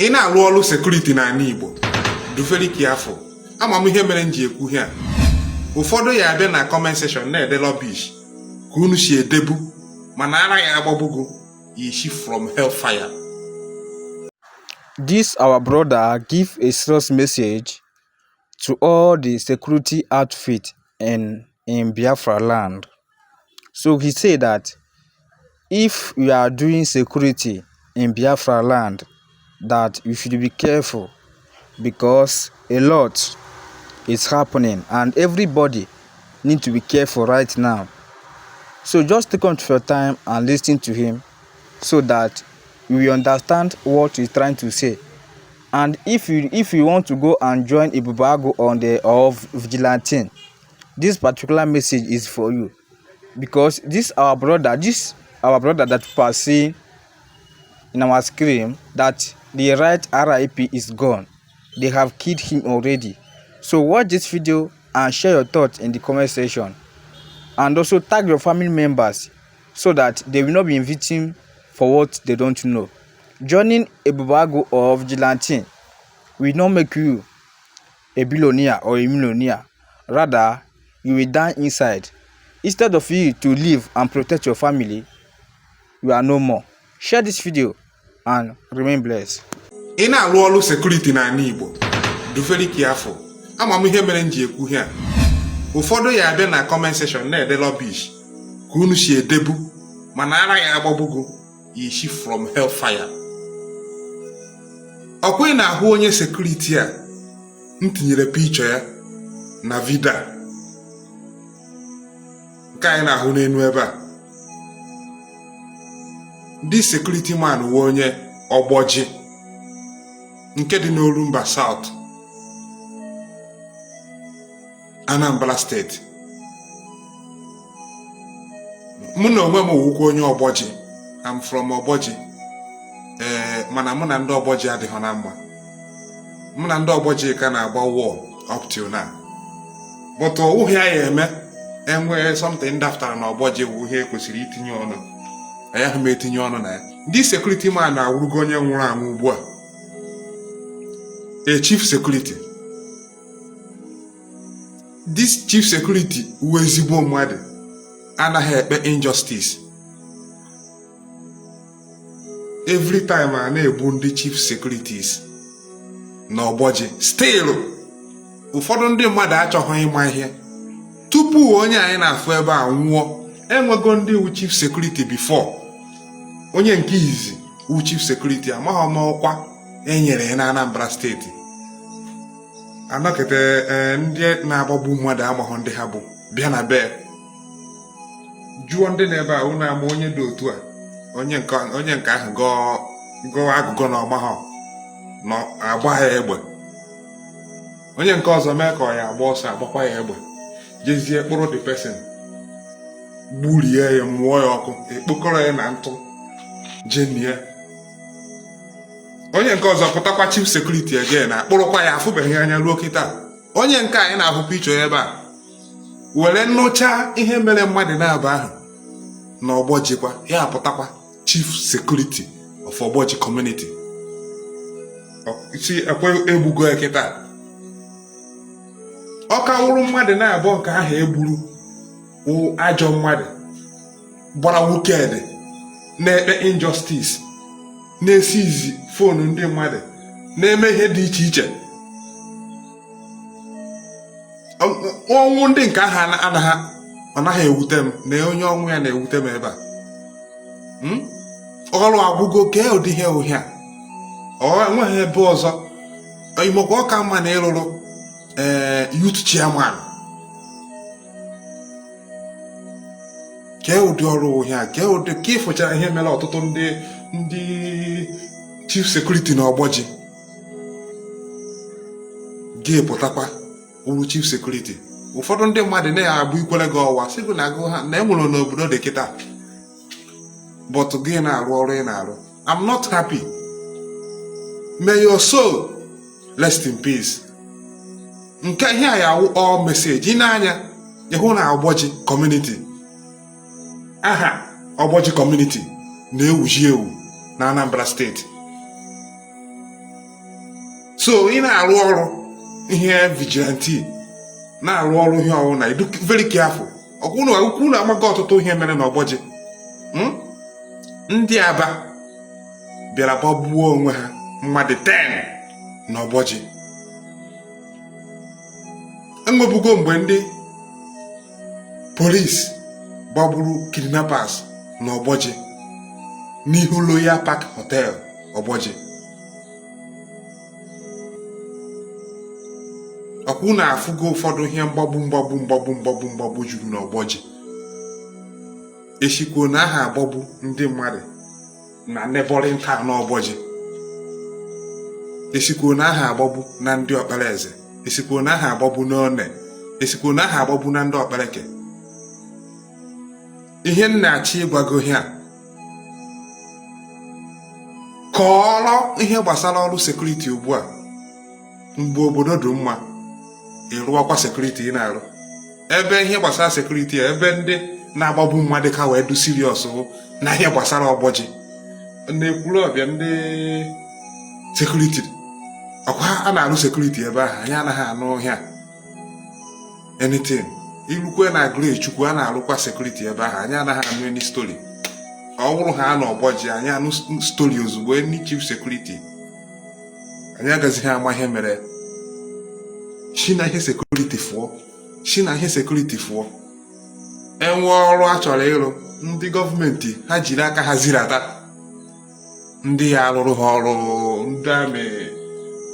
Ị na-alụ ọrụ security n'ala Igbo, dụ very careful. Ama m ihe mere m ji ekwu ihe a. Ụfọdụ ya abịa na comment section na-ede rubbish ka unu si edebu, mana ara ya agbagbugo isi from hellfire. This our brother give a serious message to all the security outfit in Biafra land. So he said that if you are doing security in Biafra land, that you should be careful because a lot is happening and everybody need to be careful right now. So just take out your time and listen to him so that you will understand what he's trying to say. And if you want to go and join Ebubeagu on the or vigilante, this particular message is for you, because this our brother that we are seeing in our screen that the right RIP is gone. They have killed him already. So watch this video and share your thoughts in the comment section, and also tag your family members so that they will not be victim for what they don't know. Joining Ebubeagu or vigilante will not make you a billionaire or a millionaire. Rather, you will die inside. Instead of you to live and protect your family, you are no more. Share this video and remain blessed. Ị na-alụ ọrụ security n'ala Igbo, dụ very careful. Ama m ihe mere m ji ekwu ihe a. Ụfọdụ ya abịa na comment section na-ede rubbish ka unu si edebu, mana ara ya agbagbugo isi from hellfire. Ọkwa ị na-ahụ onye security a m tinyere picture ya na video a nke anyị na-ahụ n'elu ebe a. Ndị security man wụ onye Ọgbọji nke dị n'Orumba South, Anambra Steeti. Mụ na onwe m wụkwa onye Ọgbọji. I'm from Ọgbọji. Ee, mana mụ na ndị Ọgbọji adịghị na mma. Mụ na ndị Ọgbọji ka na-agba war up till now, but ọwụghị ya ya eme enwee something daftara na Ọgbọji wụ ihe ekwesịrị itinye ọnụ. Ayaghị m etinye ọnụ na ya. Ndị security man na-awụrụgo onye nwụrụ anwụ ugbu a, a chief security. This chief security wụ ezigbo mmadụ, anaghị ekpe injustice. Every time a na-egbu ndị chief securities na Ọgbọji, still ụfọdụ ndị mmadụ achọghị ịma ihe. Tupu onye anyị na-afụ ebe a nwụọ, enwego ndị wu chief security before. Onye nke izi wu chief security, amaghị m ọkwa enyere ya na Anambra Steeti. Anọkịta ndị na-agbagbu mmadụ amaghị ndị ha bụ, bịa na be jụọ ndị na-ebe a, unu ama onye dị otu a? Onye nke ahụ gọọ agụgọ na ọmaghọ na agba ya egbe. Onye nke ọzọ mee ka ọ ya agba ọsọ, agbakwa ya egbe, jezie kpụrụ the person, gburie ya, mụọ ya ọkụ, ekpokọrọ ya na ntụ jenie. Onye nke ọzọ pụtakwa chief security again, akpụrụkwa ya, afụbeghị anya ruo kịta. Onye nke anyị na-ahụ picture ebe a were nnụcha ihe mere mmadụ na-aba ahụ na Ọgbọjikwa, ya apụtakwa chief security of Ọgbọji community. Si ekwe egbugo ya kịta. Ọ ka wụrụ mmadụ na-abụọ nke ahụ egburu wụ ajọ mmadụ gbara wicked, na-ekpe injustice, na-esi izi phone ndị mmadụ, na-eme ihe dị iche iche. Ọnwụ ndị nke ahụ anaghị, ọ naghị ewute m na onye ọnwụ ya na-ewute m ebe a. Ọrụ agwụgo. Kee ụdị ihe ohia ọ enweghị ebe ọzọ imekwa. Ọ ka mma na ịrụrụ ee youth chairman. Kee ụdị ọrụ ohia? Kee ụdị ka ịfụchara ihe mere ọtụtụ ndị chief security na Ọgbọji gị pụtakwa wụrụ chief security? Ụfọdụ ndị mmadụ na-abụ ikwere gị ọwa sị gị na agụ ha na enwere n'obodo dị kịta, but gị na-arụ ọrụ ị na-arụ. I'm not happy. May your soul rest in peace. Nke ihe a ya awụ all message ị na-anya ịhụ na Ọgbọji community, aha Ọgbọji community na-ewuzi ewu na Anambra Steeti. So ị na-arụ ọrụ ihe vigilante, na-arụ ọrụ ihe ọwụna, ịdụ very careful. Ọkwụnụ ukwu na amaghị ọtụtụ ihe mere na Ọgbọjị. Ndị Aba bịara gbagbuo onwe ha mmadụ 10 na Ọgbọjị. Enwebugo mgbe ndị polisi gbagburu kidnappers na Ọgbọjị n'ihu Royal Park Hotel, Ọgbọjị. Ọkwụ na-afụgo ụfọdụ ihe mgbagbu mgbagbu mgbagbu mgbagbu mgbagbu juru n'Ọgbọjị. Esikwuo na aha agbagbu ndị mmadụ na neighboring town Ọgbọjị, esikwuo na aha agbagbu na ndị Ọkparaeze, esikwuo na aha agbagbu n'One, esikwuo na aha agbagbu na ndị Ọkpareke. Ihe m na-achọ ịgwago ihe a kọọrọ ihe gbasara ọrụ security ugbu a. Mgbe obodo dị mma, ịrụọkwa security ị na-arụ ebe ihe gbasara security a, ebe ndị na-agbagbu mmadụ ka wee du serious na ihe gbasara Ọgbọjị na-ekwuru ọbịa. Ndị security ọkwa a na-arụ security ebe ahụ, anyị anaghị anụ ihe a anything. Irukwe na Chukwu, a na-arụkwa security ebe ahụ, anyị anaghị anụ any story. Ọ bụrụ ha na Ọgbọjị, anyị anụ story ozugbo. Any chief security, anyị agazighị ama ihe mere. Si na ihe security fụọ, si na ihe security fụọ. Enwe ọrụ a chọrọ ịrụ, ndị gọọmenti ha jiri aka ha zirata ndị ya arụrụ ha ọrụ. Ndị army,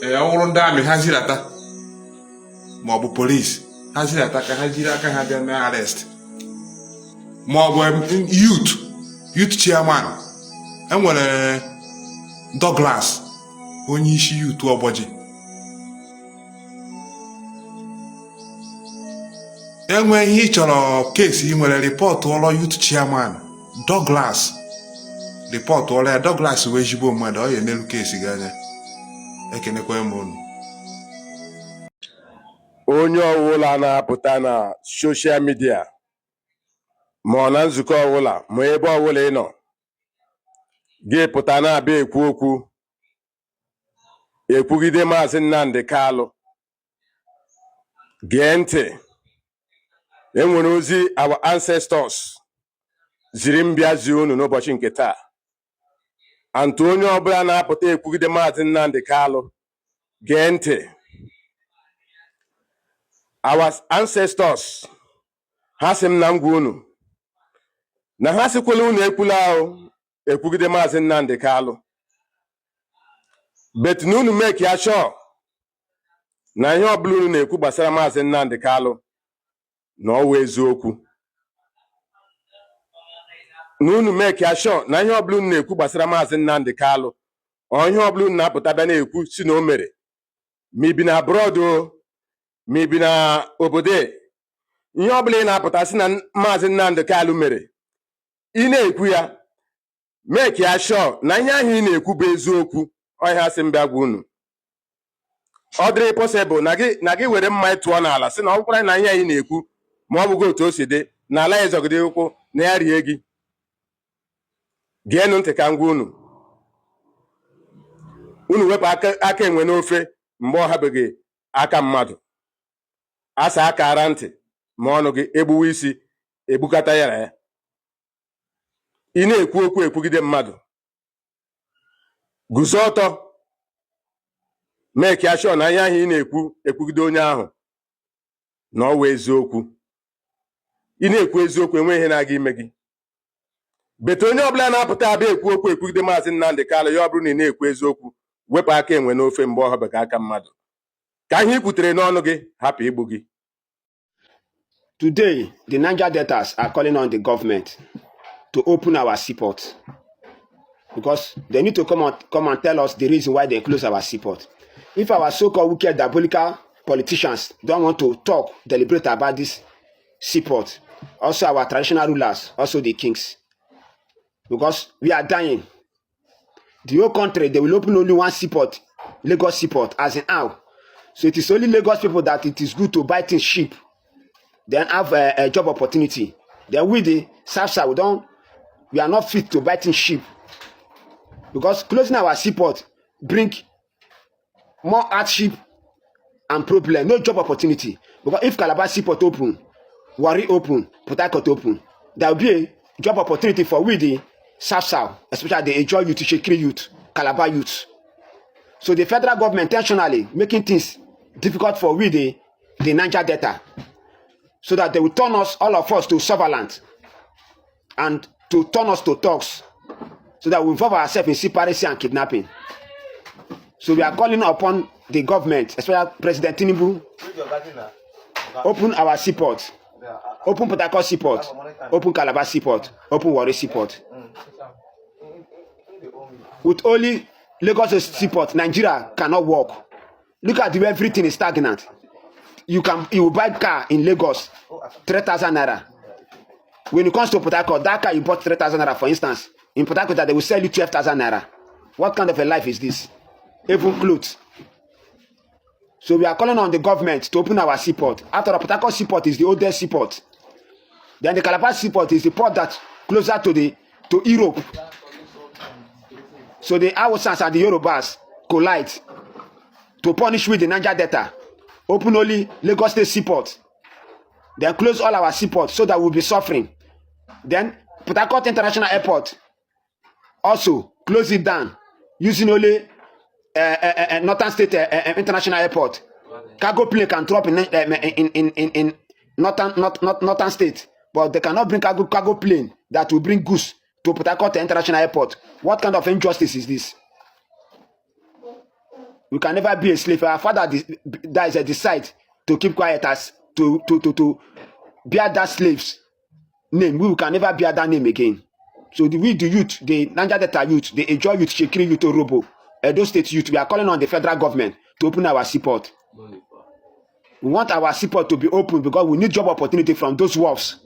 ee, ọ bụrụ ndị army, ha zirata, ma ọ bụ polisi, ha zirata ka ha jiri aka ha bịa mee arrest, ma ọ bụ youth chairman. Enwere Douglas, onye isi youth Ọgbọjị. Enwe ihe ị chọrọ, case ị nwere, report ụlọ youth chairman Douglas, report ụlọ ya. Douglas wee ezigbo mmadụ, ọ ya enelu case gị anya. Ekenekwa m unu. Onye ọwụla na-apụta na social media, ma ọ na nzukọ ọwụla, ma ebe ọwụla ị nọ, gị pụta na-abịa ekwu okwu ekwugide Maazị Nnamdi Kalụ, gee ntị. Enwere ozi our ancestors ziri m bịa zie unu n'ụbọchị nke taa. Antụ onye ọbụla na-apụta ekwugide Maazị Nnamdi Kalụ, gee ntị. Our ancestors ha sị m na m gwa unu na ha sịkwala unu ekwula ahụ ekwugide Maazị Nnamdi Kalụ, but na unu make ya sure na ihe ọbụla unu na-ekwu gbasara Maazị Nnamdi Kalụ na ọ wụ eziokwu, na unu make ya sure na ihe ọbụla unu na-ekwu gbasara Maazị Nnamdi Kalụ, ọ ihe ọbụla unu na-apụta bịa na-ekwu si na o mere, ma ibi na abroad o, ma ibi na obodo e, ihe ọbụla ị na-apụta si na Maazị Nnamdi Kalụ mere, ị na-ekwu ya, make ya sure na ihe ahụ ị na-ekwu bụ eziokwu. Ọhịa sị m bịa gwa unu, ọ dịrị possible na gị were mma tụọ n'ala, sị na ọ bụkwara na ihe anyị na-ekwu, ma ọ bụghị otu o si dị na ala ya zọgide ụkwụ na ya rie gị. Geenụ ntị ka m gwa unu. Unu wepụ aka enwe n'ofe mgbe ọ habeghị aka mmadụ. Asa aka ara ntị ma ọnụ gị egbuwe isi egbukata ya na ya. Ị na-ekwu okwu ekwugide mmadụ, guzo ọtọ, make ya sure na ihe ahụ ị na-ekwu ekwugide onye ahụ na ọ wụ eziokwu. Ị na-ekwu eziokwu, enweghị ihe na-aga ime gị. But onye ọbụla na-apụta abịa ekwu okwu ekwugide Maazị Nnamdi Kalụ, ya ọ bụrụ na ị na-ekwu eziokwu, wepụ aka enwe n'ofe mgbe ọ habeghị aka mmadụ, ka ihe i kwutere n'ọnụ gị hapụ igbu gị. Today, the Niger Deltas are calling on the government to open our seaport because they need to come and tell us the reason why they close our seaport. If our so-called wicked diabolical politicians don't want to talk, deliberate about this seaport, also our traditional rulers, also the kings, because we are dying. The whole country, they will open only one seaport, Lagos seaport, as in how. So it is only Lagos people that it is good to buy things cheap, then have a job opportunity. Then we, the South South, we are not fit to buy things cheap because closing our seaport bring More hardship and problem, no job opportunity. Because if Calabar seaport open, Warri open, Port Harcourt open, there will be a job opportunity for we the South South, especially the Ijaw youth, Itsekiri youth, Calabar youth. So the federal government intentionally making things difficult for we the Niger Delta, so that they will turn us, all of us, to surveillance and to turn us to thugs, so that we involve ourselves in secrecy and kidnapping. So we are calling upon the government, especially President Tinubu, open our seaport, open Port Harcourt seaport, open Calabar seaport, open Warri seaport. With only Lagos seaport, Nigeria cannot work. Look at the way everything is stagnant. You will buy car in Lagos, 3,000 naira. When it comes to Port Harcourt, that car you bought 3,000 naira, for instance, in Port Harcourt, they will sell you 12,000 naira. What kind of a life is this? Even clothes. So we are calling on the government to open our seaport. After all, Port Harcourt seaport is the oldest seaport. Then the Calabar seaport is the port that closer to Europe. So the Hausas and the Yorubas collide to punish with the Niger Delta. Open only Lagos State seaport. Then close all our seaports so that we'll be suffering. Then Port Harcourt International Airport also close it down using only Northern State International Airport. Cargo plane can drop in Northern State, but they cannot bring cargo plane that will bring goods to Port Harcourt International Airport. What kind of injustice is this? We can never be a slave. Our father dies decide to keep quiet as to bear that slave's name. We can never bear that name again. So we, the youth, the Niger Delta youth, the Ijaw youth, Itsekiri youth, Urhobo, Edo State youth, we are calling on the federal government to open our seaport. We want our seaport to be open because we need job opportunity from those wharfs.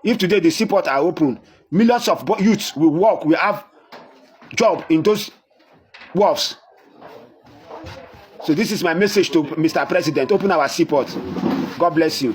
If today the seaport are open, millions of youths will work, will have job in those wharfs. So this is my message to Mr. President. Open our seaport. God bless you.